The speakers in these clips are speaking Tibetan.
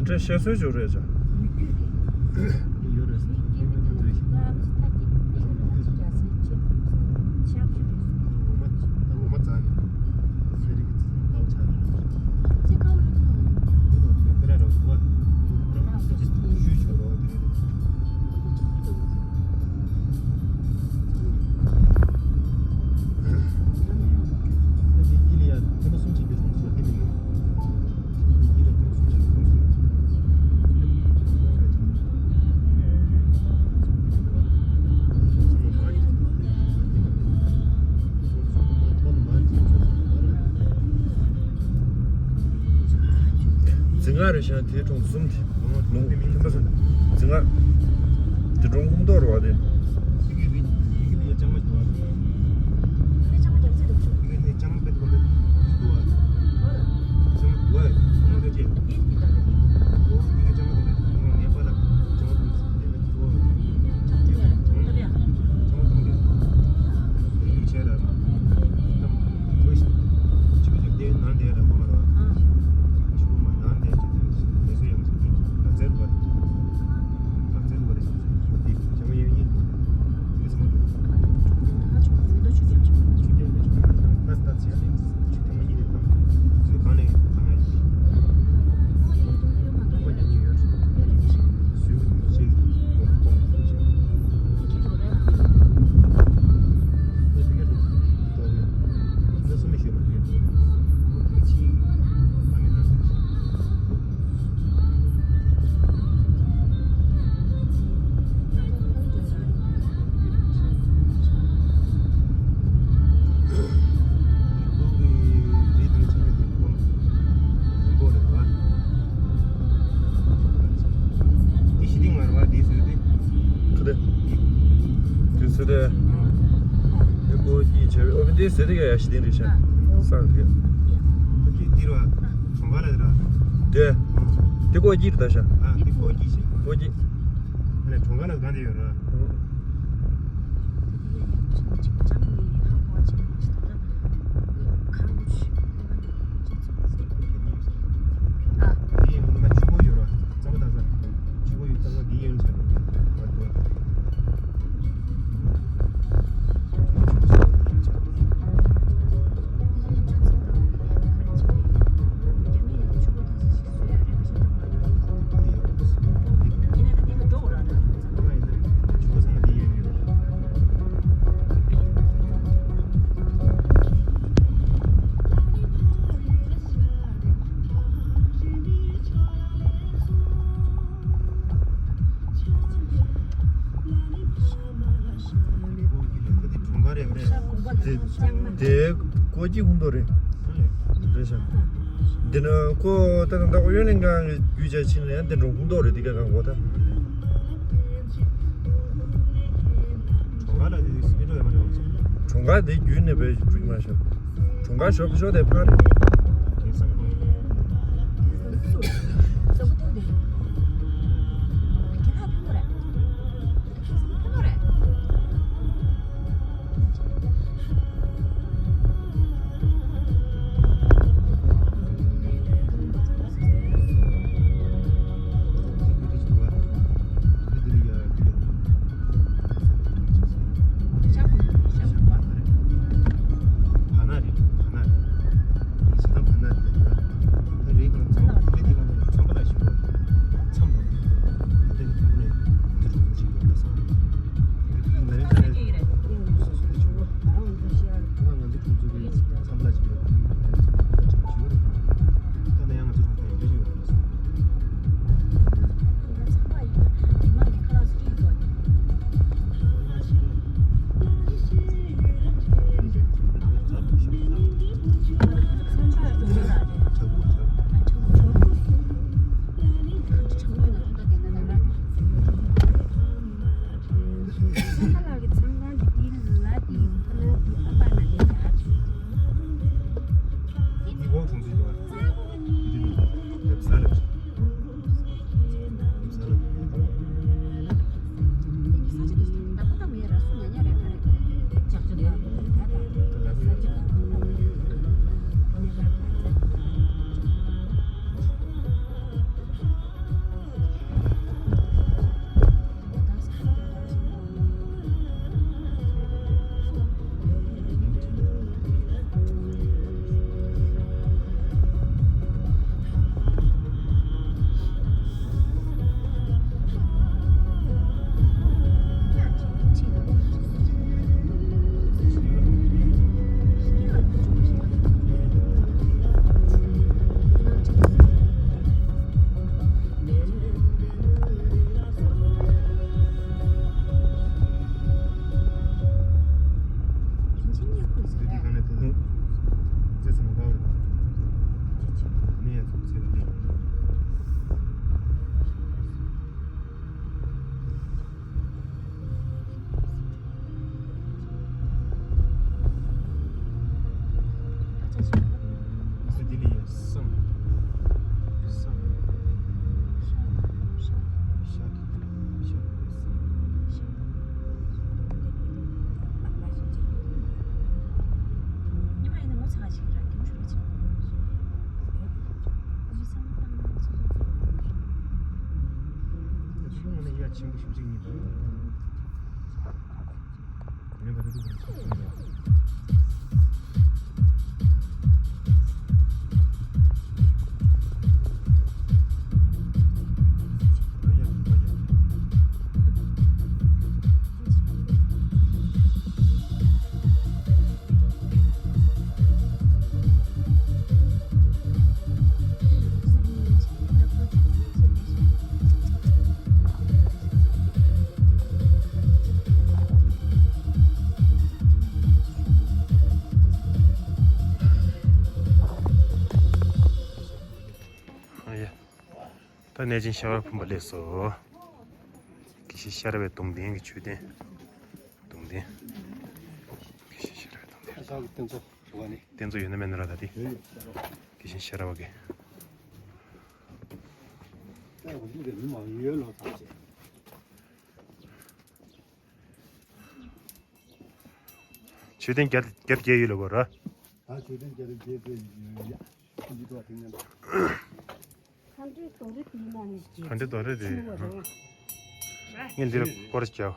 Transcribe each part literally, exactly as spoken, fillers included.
བཤད་སྲོལ་ཅིག་རེད་ཅག་ཡོད་རེད་ཟེར། ངོ་མ་ཙ་ནས་ཚན་རིག་གི་ཚན་ཁ་བ་ཆགས་རེད། ཚན་ཁ་བ་རེད་ཚོ། ཁོ་ཚོ་དེ་འདྲ་རེད་བ། ཁོ་ཚོ་ཁོ་རང་ཚོ་ཅིག་ཤུལ་ཤུལ་རོ་དེ་རེད། རྫིང་ང་རེད་ཤག་དེའི་གྲོང་གསུམ་དེ། ལུང་ཐིམ་པ་སོང་། རྫིང་ང་། དེ་གྲོང་ཁོངས་གཏོགས་རེད་བ་དེ། དེ་ཟེར་དེ། དེ་ཟེར་དེ། དེ་ཀོ་གི་བྱས་པའི་ཨོ་དེ་ཟེར་དེ་ག་ཡ་ཞི་ལྡན་རེད་ཤག་ས་དེ། དེ་ཀོ་གི་རེད་ད་ཤག་ཀོ་གི། ཀོ་གི། དེ་ཀོ་གི་ཁུངས་གཏོགས་རེད། རེད་ཤག་འདི་ནི་ཁོ་ད་ད་ལྟ་ཨུ་ཡོན་ལྷན་ཁང་གི་རྒྱུ་ཆ་ཕྱིན་ནས་ཡང་འདི་འགྲོ་ཁུངས་གཏོགས་རེད། འདི་ག་གང་གོ་ད། གྲོང་ཁ་ལ་དེ་སི་པི་ཏོ་ཡོད་མ་རེད་བ། གྲོང་ཁ་དེ་བརྒྱུད་ནས་བས་འགྲོ་གི་མ་ཤག་གྲོང་ཁ་ཞོག་ཞོག་དེ་ཕར་རེད། ད་གནས་ཆེན་ཤར་བ་ཕུན་པ་སླེབས་སོ། དགེ་བཤེས་ཤར་བའི་གདུང་རྟེན་གྱི་མཆོད་རྟེན། གདུང་རྟེན། དགེ་བཤེས་ཤར་བའི་གདུང་རྟེན། ཨ་ཤག་གི་རྟེན་གཙོ་ཞུ་བ་ནི། རྟེན་གཙོ་ཡོད་ན་མེད་ན་ར་ད་དེ། ཡོད་ཡོད་ཤར་བ། དགེ་བཤེས་ཤར་བ་གི། ད་འོ་འདི་རེད་མི་མང་ཡོད་ལོ་ཚང་ཅེ། མཆོད་རྟེན་བརྒྱ་བརྒྱད་ཡོད་ལ་གོ་ར། ད་མཆོད་རྟེན་བརྒྱ་བརྒྱད་ཡོད་ཡ། འདི་ཐོག་དེ་ཉན། ཁ་འདྲེ་རྡོ་རེ་དེའི་ནང་ནས་སྐྱེས། ཁ་འདྲེ་རྡོ་རེ་རེད། ངས་འདིར་སྐོར་བརྒྱབ།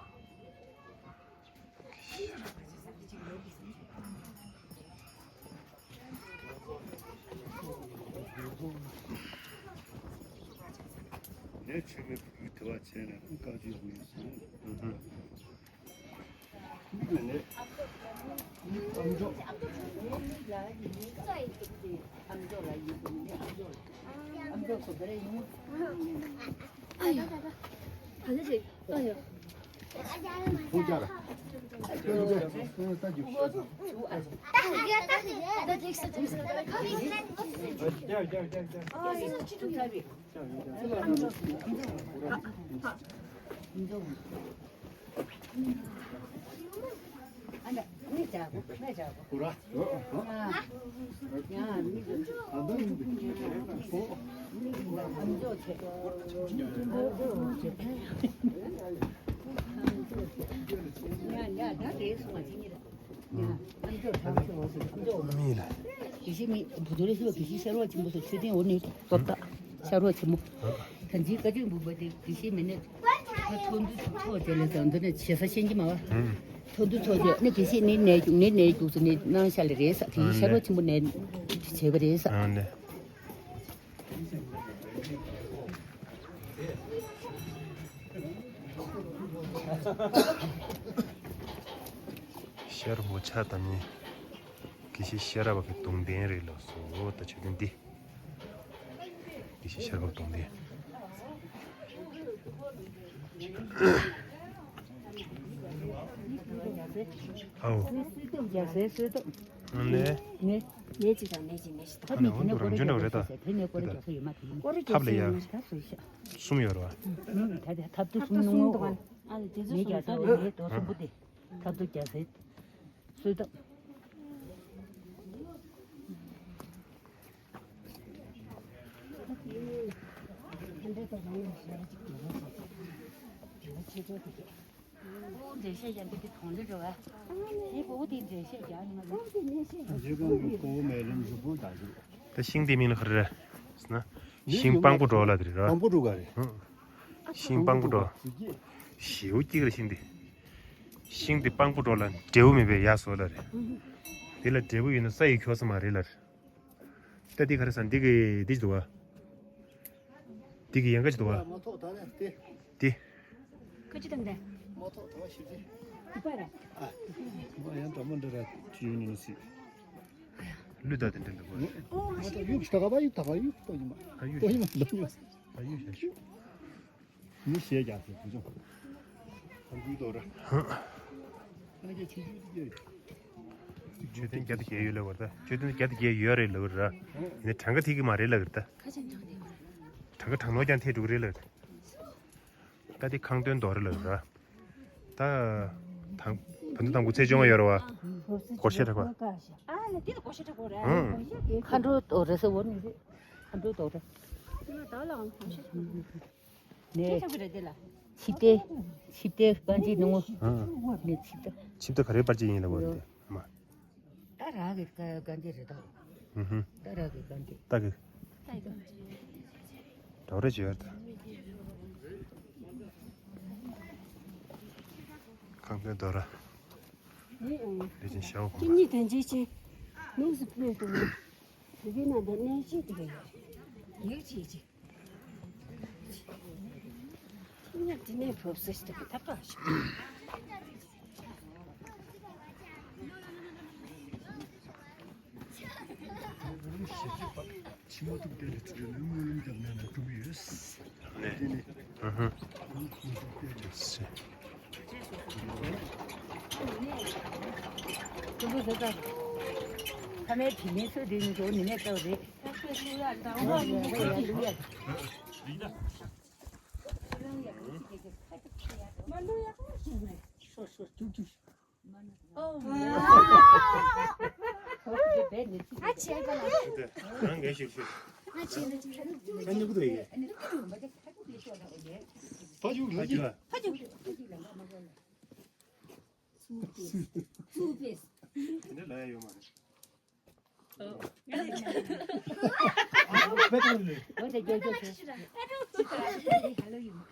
ངས་ཆོས་མེད་བུ་ཡུག་དེ་བ་བྱས་ནས་བཀའ་བརྒྱུད་ཡོང་ངེས་སོང་། མི་ལ། དགེ་བཤེས་མི་བུ་དོ་རེ་ཤི་བ་དགེ་བཤེས་ཤར་བ་ཆེན་པོ་སོགས་མཆོད་རྟེན་འོ་ནི་བསྟོད་ད་ཤར་བ་ཆེན་མོ། ད་ཅི་བཀའ་བརྒྱུད་འབུམ་པ་དེ་དགེ་བཤེས་མི་ནི་ད་ཐོན་དུས་ཚོགས་བྱས་ལ་ཙང་འདི་ནས་བྱེད་ས་ཤེས་ཀྱི་མ་བ། ཐོན་དུས་ཚོགས་བྱས་ནི་དགེ་བཤེས་ནི་ནས་རྒྱུག་ནི་ནས་རྒྱུག་ཚོ་ནི་གནང་ཤ་ལ་རེད་ས་དགེ་བཤེས་ཤར་བ་ཆེན་པོ་ནས་བྱས་པ་རེད་ས། ཤར་ངོ་ཆ་དང་ནི་དགེ་བཤེས་ཤེས་རབ་ཀྱི་གདུང་རྟེན་རེད་ལགས་སོ། ད་མཆོད་རྟེན་འདི། དགེ་བཤེས་ཤར་བ་གདུང་རྟེན། ཨའོ། ཨ་ནི། ཐབས་ལ་ཡ། གསུམ་ཡོད་རེད་བ། ཐབས་ཐབས་གསུམ་ཡོད་རེད་བ། ཐབས་ཐབས་ཐབས་གསུམ་ནང་ངོ་། ཐབས་ཐབས་གསུམ་དུ་བ། ཨ་ལ་རྗེ་བཙུན་སུམ་མདོ་ནི་ངའི་རྡོ་གསུམ་པོ་དེ། ཐབས་ཐབས་རྒྱ་ཟེར། གསོལ་ཐབས། འགྲེལ་བཤད་ཡང་འདི་གི་གྲོང་ལི་རེད་བ། ངའི་སྤོ་བོ་དེ་འགྲེལ་བཤད་རྒྱག་ནི་མ་རེད། རྗེ་གང་གི་སྤོ་བོ་མེ་ལེན་རི་བོ་ད་རེད། ད་ཤིང་དེ་མིང་ལ་ག་རེ་རེད་ཟེར་ན། ཤིང་སྤང་པོ་གྲོག་ལ་དེ་རེད་ར། སྤང་པོ་གྲོག་ག་རེད། ཧུང་། ཤིང་སྤང་པོ་གྲོག་ཞེའུ་སྐྱིག་རེད་ཤིང་དེ། ཤིང་དེ་སྤང་པོ་གྲོག་ལ་འབྲས་བུ་མེད་པའི་ཡ་བཟོ་ལ་རེད། དེ་ལ་འབྲས་བུ་ཡོད་ན་ས་ཡི་ཁྱོ་ས་མ་རེད་ལ་རེད། ད་འདི་ག་རེ་ཟ་འདི་གི་འདི་ཅི་འདུག་བ། འདི་གི་ཡན་ག་ཅི་འདུག་བ། མ་ཐོག་ད་ནས་དེ། འདི། ཁ་ཅི་དང་འདྲ། མ་ཐོག་ད་ཞིབ་ཅི། འདི་པ་ར། ཨ། མ་ཡང་འདྲ་མ་འདྲ་ར་ཅི་ཡོད་ནི་སྲིད། ལུས་ད་དེ་འདྲ་འདུག་བ། ཨོ་མ་ཐོག་ཡུག་ད་ག་བ་ཡུག་ད་ག་ཡུག་ཏོ་ཡིན་མ། ཨ་ཡུག་ཏོ་ཡིན་མ་ལོ་ཡུག་ཨ་ཡུག་ཞེས་ཞུ། མི་ཞེས་ཀྱང་ཟེར་བུ་ཆུང་། ཁམ་བུའི་རྡོ་ར། ཨ་ཀྱེ་ཆུང་ཆུང་དེ་ཀྱེ། མཆོད་རྟེན་བརྒྱ་དང་བརྒྱད་ཡོད་ལབ་པ་རེད་ད། མཆོད་རྟེན་བརྒྱ་དང་བརྒྱད་ཡོད་རེད་ལབ་པ་རེད། ཡིན་ནའི་གྲངས་ཀ་ཐིག་གི་མ་རེད་ལབ་པ་རེད་ད། གྲངས་ཀ་གྲངས་ནོར་ཀྱང་ཐེབས་འགྲོ་གི་རེད་ལབ་པ་རེད། ད་དེ་ཁང་སྟོན་རྡོ་རེད་ལབ་པ་རེད། ད་དང་བོད་ཟླ་དང་པོ་ཚེས་བཅོ་ལྔ་ཡོད་རེད་བ། སྒོར་གཞས་གྲགས་པ། ཨ་ལ་དེ་ལ་སྒོར་གཞས་གྲགས་པ་རེད། ཨང་། མཁའ་འགྲོ་རྡོ་རེད་ཟེར་བ་ནི་རེད། མཁའ་འགྲོ་རྡོ་རེད། དེ་ལ་བདག་ལའང་སྒོར་གཞས་གྲགས་པ་རེད། ནས། ཆིབས་རྟའི། ཆིབས་རྟའི་པར་ཆས་ནང་ངོ་། ཨ། ནས་ཆིབས་རྟ། ཆིབས་རྟ་ག་རེའི་པར་ཆས་ཡིན་ལབ་པ་རེད་དེ། མ། ད་རག་གི་ག་ག་འདི་རེད་དོ། ཨུ་ཧུ། ད་རག་གི་ག་འདི། ད་གི། ད་གི། འདྲ་བོ་རེད་བྱས་ད། ཁང་པའི་རྡོ་ར། ལས་ཅན་ཤའོ་ཁང་པ། ཁྱེད་གཉིས་དང་རྗེས་ཆེ། ལུགས་སུ་ཕུལ་དུ། དེ་གའི་ནང་དུ་གནས་ཤིག་དེ་གའི་ཡིག་ཅིག་ཅིག་ཉ་དེ་ནས་བབས་ས་ཞིག་ད་ཀ་ཞིག་ཕྱི་མ་ཐུབ་དེ་ལས་ཚུལ་ལ་སྨོན་ལམ་བརྒྱབ་ན་ནི་འགྲུབ་ཡོད། ནས། ཨ་ཧ། ཁ་མའི་བི་མའི་ཚོད་དེ་ནི་འགྲོ་ནི་མེད་ལྟ་བུ་རེད། ཨ་ཆེ་པ་ལ། ང་འགའ་ཞིག་ཞིག་ཨ་ཆེ་ལ་ཆེ། ང་ཉོ་གི་འདུག་ཡེ། ཕ་ཇུ་ལ་ཇུ། ཕ་ཇུ། ཚུགས་པས། ཚུགས་པས། དེ་འདྲ་ལ་ཡ་ཡོད་མ་རེད།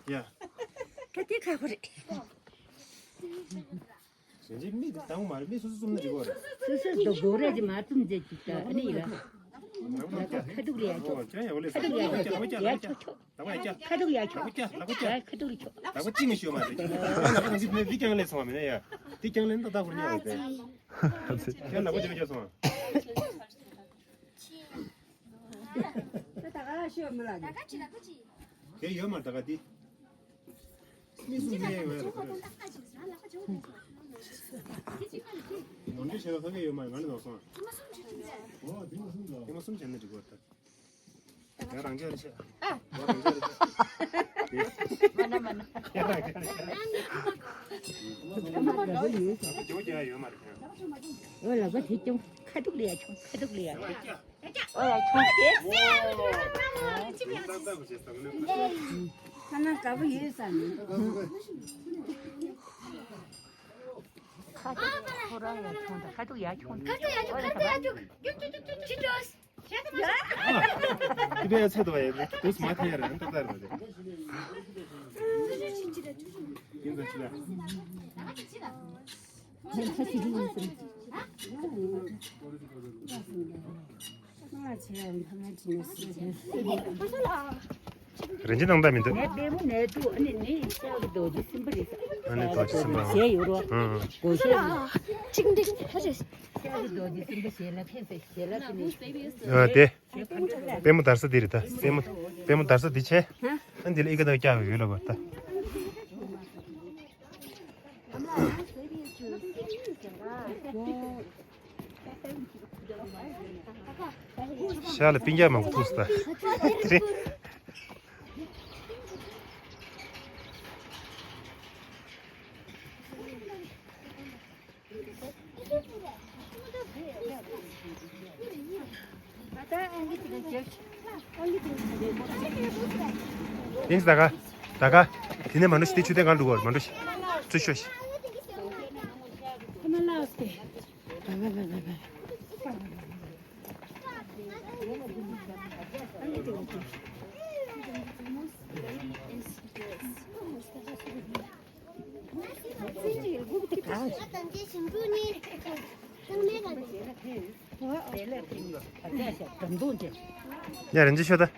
ཡ། ད་དེ་ཁག་པོ་རེད། གཞན་གྱི་མི་དེ་དང་མ་རེད། མི་སོ་སོ་བཙུམ་ན་འགྲིག་གོ་རེད། སོ་སོ་དུ་སྒོ་རེ་ཅིག་མ་བཙུམ་ཅེས་ཅིག་ད་ཨ་ནི་ཡ། ཁ་ཐུག་ལ་ཡ་ཆོག་ཁ་ཐུག་ལ་ཡ་ཆོག་ཡ་ཆོག་ཆོག་ལག་པ་ཡ་ཁ་ཐུག་ལ་ཡ་ཆོག་ལག་པ་ཅིག་ངས་ཞུ་བ་མ་རེད། ལག་པ་ཅིག་ངས་ཞུ་བ་མ་རེད། འདི་རྐྱང་ལས་སོང་བ་མིན་ན་ཡ། འདི་རྐྱང་ལས་ད་ལྟ་བུར་ཉལ་བ་རེད། ཁྱེད་ལག་པ་ཅིག་ངས་སོང་བ། དེ་ཡོད་མ་རེད་ད་ག་འདི། མི་སུ་མེད་ཡོད་རེད། ནོར་འཁྲུལ་བྱས་པ་ཧ་གོ་ཡོད་མ་རེད། ང་ལ་ནོར་སོང་། ཨོ་དེ་མ་གསུམ་ལ། དེ་མ་གསུམ་བྱས་ན་འགྲིག་གོ་ད། ང་རང་ཅག་རེད་ཤག་ཨ། ང་རང་ཅག་རེད་ཤག་མ་ན་མ་ན། ཁྱེད་རང་ཅག་རེད་ཤག་ལག་པ་ཡོད་ས། ལག་པ་ཇོ་ཇོ་ཡོད་མ་རེད། ཨོ་ལག་པ་དེ་ཀྱང་ཁ་ཐུག་ལ་ཡ་ཆོག་ཁ་ཐུག་ལ་ཡ་ཆོག་ཨོ་ཡ་ཆོག་དེ། ཁ་ན་དགའ་པོ་ཡོད་ས་ནི། ཁ་ཐུག་ཁོ་རང་ཡ་ཆོག་ད་ཁ་ཐུག་ཡ་ཆོག་ཁ་ཐུག་ཡ་ཆོག་ཁ་ཐུག་ཡ་ཆོག་ཁྱོད་ཁྱོད་ཁྱོད་ཁྱོད་ཁྱོད་ཁྱོད། དེ་ཚོ་མ་ཐེ་ཡ་ར་ཨ་ཏག་ཏག་རེད། ཡིན་ཙང་ཅི་ལ། རིན་ཆེན་ནང་ལྟ་མི་འདུག་ནས་པད་མོ་ནས་དུ་ཨ་ནི་ནི་ཤག་གི་རྡོ་རྗེ་སེམས་དཔའ་རེད་ས། ཨ་ནི་རྡོ་རྗེ་སེམས་དཔའ། ཞེས་ཡོད་རོ། ཨང་། གོ་ཤག་གི། ཅིག་འདི་ཧ་ཅེ། ཤག་གི་རྡོ་རྗེ་སེམས་དཔའ་ཞལ་ལ་ཕན་ཚེ་ཞལ་ལ་ཕན་ནི། ཨ་དེ། པད་མོ་དར་ས་འདི་རེད་ད། པད་མོ་པད་མོ་དར་ས་འདི་བྱས། ཨ་འདི་ལ་ཨི་ཀ་དང་བཀྱག་ཡོད་ལ་བར་ད། ཤ་ལ་པིན་རྒྱག་མང་པོ་ཐུག་སོང་ད། ཡིན་ད་ག་ད་ག་དེ་ནས་མ་འགྲོ་ཤི་དེ་ཆུ་དེ་གང་འགྲོ་གོ་མ་འགྲོ་ཤི་ཚུ་ཤོ་ཤི། ཡ་རིན་ཆེན་ཤོད་ད།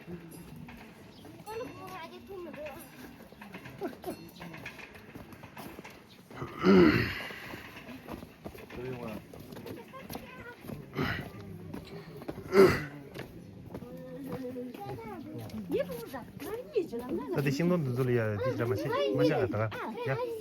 ད་དེ་ཤིང་སྡོང་འདི་ཚོ་ལ་ཡ་དེ་འདྲ་མ་བྱེད་མ་བྱ་ཨ་ད་ག་ཡ།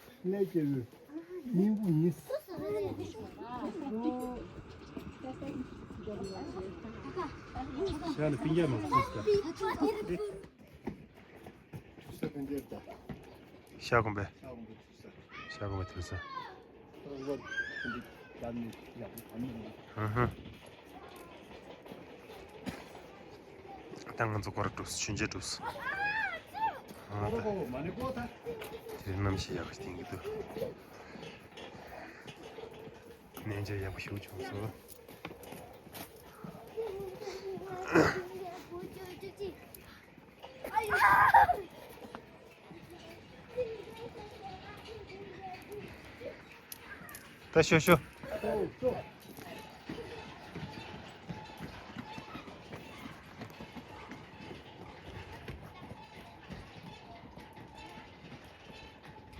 ལས་སྐྱེ་བོའི་སྙིང་པོ་ཡིན། ཤ་ནི་སྤུན་ཀྱག་མང་པོ་ཚུགས་ས། ཤ་གོམ་པས། ཤ་གོམ་པའི་ཐུག་ས། ཧུ་ཧུ། ད་ང་ཚོ་སྐོར་གྲུབ་མཆོད་མཇལ་གྲུབ། དེ་གནམ་གཤིས་ཡག་པོ་ཞིག་བསྟན་གྱི་འདུག་གནས་མཇལ་ཡག་པོ་ཞིག་བྱུང་སོང་། ད་ཤོ་ཤོ།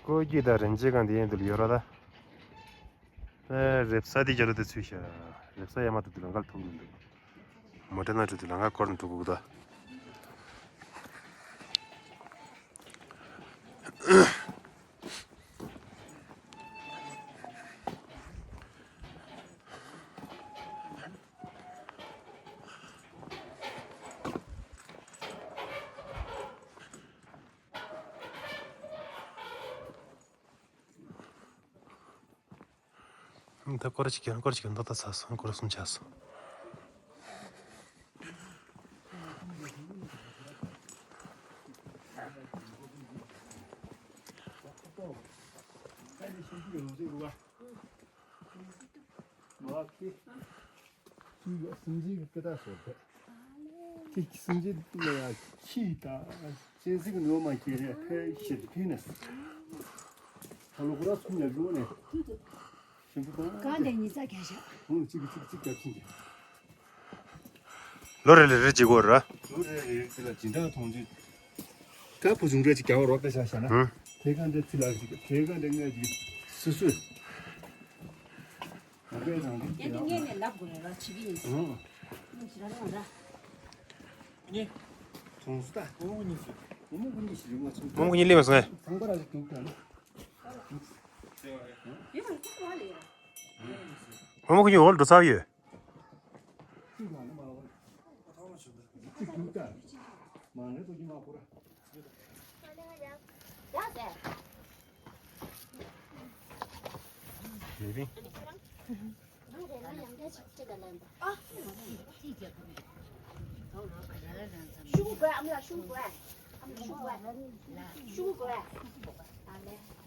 ཀོ་གི་ད་རིན་ཆེན་གང་དེ་ཡན་དུ་ཡོད་ར་ད། ཨེ། རེབ་ས་དེ་རྒྱ་ལོ་དེ་ཚུལ་ཤ། རེབ་ས་ཡ་མ་ཏོ་དེ་ལ་འགལ་ཐུག་མི་འདུག་མོ་ཊ་ན་འགྲོ་དེ་ལ་ང་སྐོར་ནས་འགྲོ་དགོས་གི་ད། ད་སྐོར་གཅིག་ཀྱང་སྐོར་གཅིག་ཀྱང་ཏག་ཏག་ཚར་སོང་། སྐོར་གསུམ་ཆགས་སོང་། ཁྱི་ཡོད་སུམ་ཅན་གྱི་སྐད་གྲགས་སོགས་ཏེ། ཁྱི་སུམ་ཅན་ལ་ཡང་ཁྱི་དང་གཅན་གཟན་གྱི་ནུ་མ་སྐྱེས་ནས་ཕལ་ཞེ་དྲག་ཕིན་ནས། ཧ་ལོ་ཁོ་ར་ཚུར་ལ་འགྲོ་ནས་ཞིམ་པོ་བཏང་། གང་དེ་ཉིས་བརྒྱ་བརྒྱ་བཞག་ཧུང་གཅིག་གིས་གཅིག་གཅིག་བརྒྱབ་ཕྱིན་གྱི། ལོ་རེ་ལ་རེ་གཅིག་གོ་ར། ལོ་རེ་རེ་དེ་ལ་སྦྱིན་བདག་མཐོང་ཆུང་། ཀ་ཕོ་ཆུང་གྲས་ཀྱི་རྒྱ་བ་རོགས་པས་བཞག་བཞག་ན། ཧུང་། དེ་གང་འདྲ་ཚི་ལག་ཅིག་དེ་གང་འདྲ་ལྔ་ཅིག་སུ་སུ། ཡང་དེ་ངས་ནས་ལབ་དགོས་རེད་ར་བྱེད་ཀྱི་ཡིན། ཨང་། ཉིན་ཞིག་ར་རེད་ར། ཉེ། གྲོང་སུ་ད། བུ་མོ་གཉིས་ཤིག་བུ་མོ་གཉིས་ཤིག་རིང་མ་ཆུང་། བུ་མོ་གཉིས་སླེབས་མ་སོང་ངས། ཚང་པ་ར་ཞིག་འདུག་ད་ནི། ཡོད་མ་རེད་ཚང་པ་ལ་ཡོད། བུ་མོ་གཉིས་འོག་ལ་འགྲོ་ཚར་ཡོད། གཅིག་ལ་ནི་མ་བ། གཅིག་འདུག་ད། མ་ནི་ཏོ་གི་མ་ཁོ་ར། ཡ་ཟེར། ལེ་བིང་། ཡང་བསྐྱར་ཅིག་ཅིག་ག་ལན་པ། ཨ། ཤུ་གུ་དགོས། ཨ་མ་ལགས་ཤུ་གུ་དགོས། ཨ་མ་ལགས་ཤུ་གུ་དགོས། ཤུ་གུ་དགོས། ཨ་ལས།